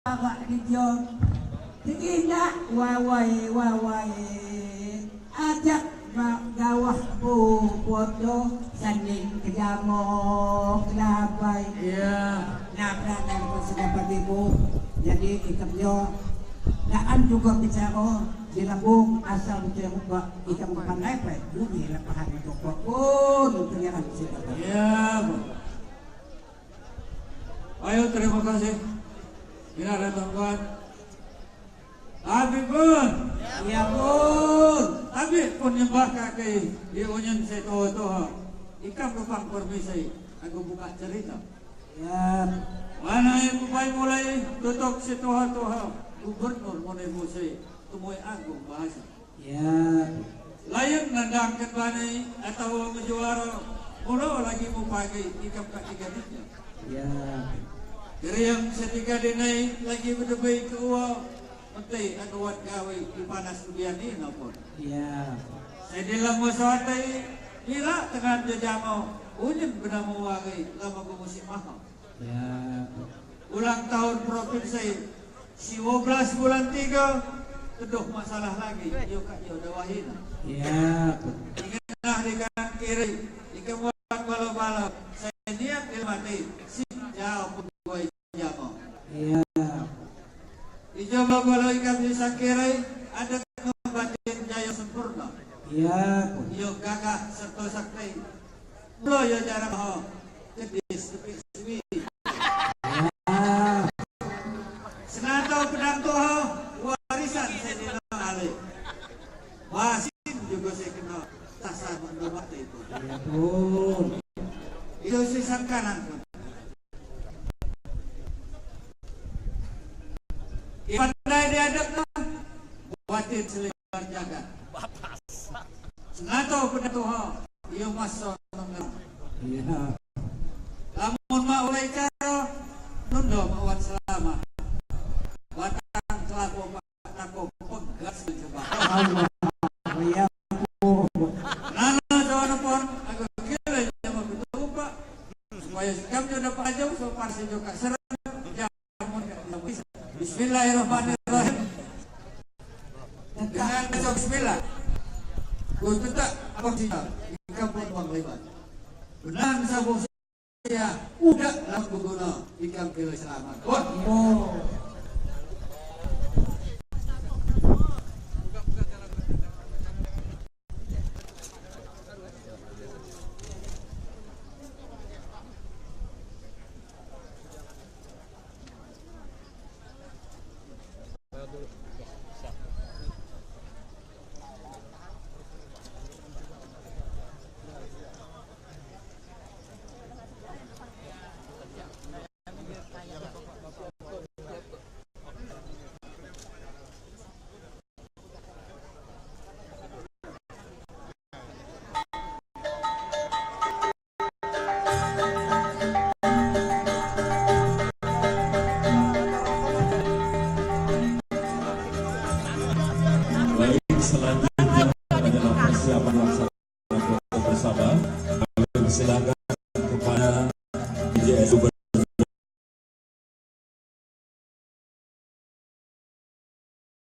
Barak dijo Tingina wawai wawai ajak gawah bu foto sanding kejamok labai. Iya. Nah, berada sedapat ibu. Jadi ikamnya daan juga bicara di lambung asal bicara ikam pandai pe bumi lapahan toko pun pengiran siapa. Iya, Bu. Ayo terima kasih. Bila ada tuan. Tapi pun, Ya pun. tapi pun nyembah kaki di unyan seto toho. Ikam rupang permisi, aku buka cerita. Ya. Mana yang mulai mulai tutup si toha toha, gubernur mulai musi, temui agung bahasa. Ya. Lain nandang bani atau menjuara, mula lagi mau pagi ikam kat tiga dinya. Ya. Dari yang setiga dinai lagi berdebai ke uang, menteri aduat gawe di panas ubian ini pun. Ya. Saya dilang masawatai, bila tengah jejamo, unyin bernama wari lama bermusim mahal. Ya. Ulang tahun provinsi 15 bulan 3 teduh masalah lagi yo kak yo dawahina. Ya. Ingatlah di kanan kiri ikamuat bala-bala saya niat ilmati si jauh pun gue jamo. Ya. Ijo bala ikam di sangkiri ada batin jaya sempurna. Ya. Yo gagah serta sakti. Lo yo jarang ho kedis tepi suwi. Ya. Senato pedang toho warisan saya Ale. Wasin juga saya kenal tasar mendobak itu. Ya pun. Itu sisan kanan pun. Pandai diadap nah, batin selebar jagat. Senato pedang toho iyo maso mengerang. Ya. Lamun ma ulai cara nundo mawat selama. Batang kelapa pak tako pegas coba. Allah. Ya pun. Nana jawan pon aku kira jama betul pak supaya kami dapat aja so parsi juga serem jamun bisa. Bismillahirrahmanirrahim. Dengan baca bismillah. Ku tetap apa sih? Ikan pun bang lebat. Benang sabung saya udah lah berguna ikan kira selamat. Wah. Oh. Baik, selanjutnya adalah persiapan pelaksanaan foto bersama. Kami persilakan